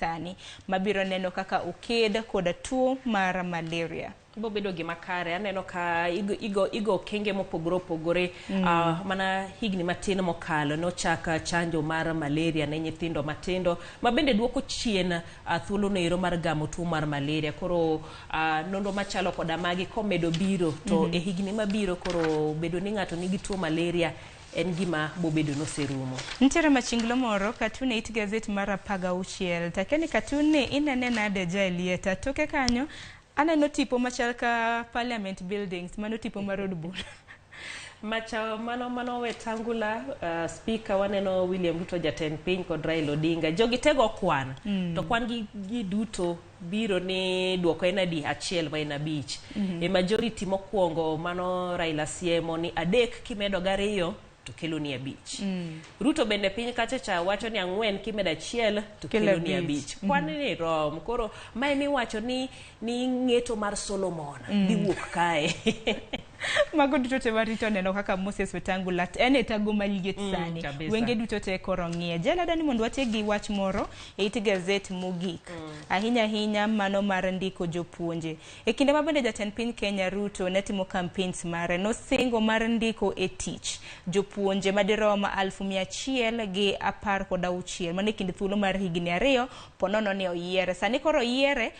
sani mabiro neno kaka oked koda tuo mar malaria. Bobedo gima kare. Aneno ka igo, igo, igo okenge mopogore opogore. Mana higni matin mokalo nochak chanjo mar malaria ne nyithindo matindo ma bende duoko chien thuolo no ero mar gamo tuo mar malaria. Koro nonro machalo koda magi komedo biro to e higni mabiro, koro bedo ni ng'ato nigi tuo malaria en gima bobedo noserumo. Nitiere machinglo moro katun e it gazet mar 16. Takia ni katun ni inene nade, ja Elieta? Toke kanyo aneno tipo machal ka Parliament Buildings, mano tipo mar od bura. Macha mano Wetangula, speaker, waneno William Ruto jatend piny kod Raila Odinga. Jogi tego kwan. To kwan gi duto biro ni duoko en adi? Achiel ma en 5. E majority mokwongo mano Raila siemo ni 3 kimedo gariyo to kelo ni 5. Ruto bende piny kacha cha wacho ni 4 kimedo 1 to kelo ni 5. Kwan ni rom. Koro mae miwacho ni ng'eto mar Solomon dhi wuok kae. Mago duto te warito neno kaka Moses Wetangula en e tago maliet sani. Wenge duto te koro ng'iye. Jela ni mondo watiek gi wach moro e it gazet mogik. Ahinya ahinya mano mar ndiko jopuonje. E kinde ma bende jatend piny Kenya Ruto ne timo campaigns mare, nosingo mar ndiko e tich jopuonje madirom 116,000, mano e kind thuolo mar higni 2 ponono ni oyiere. Sani koro oyiere.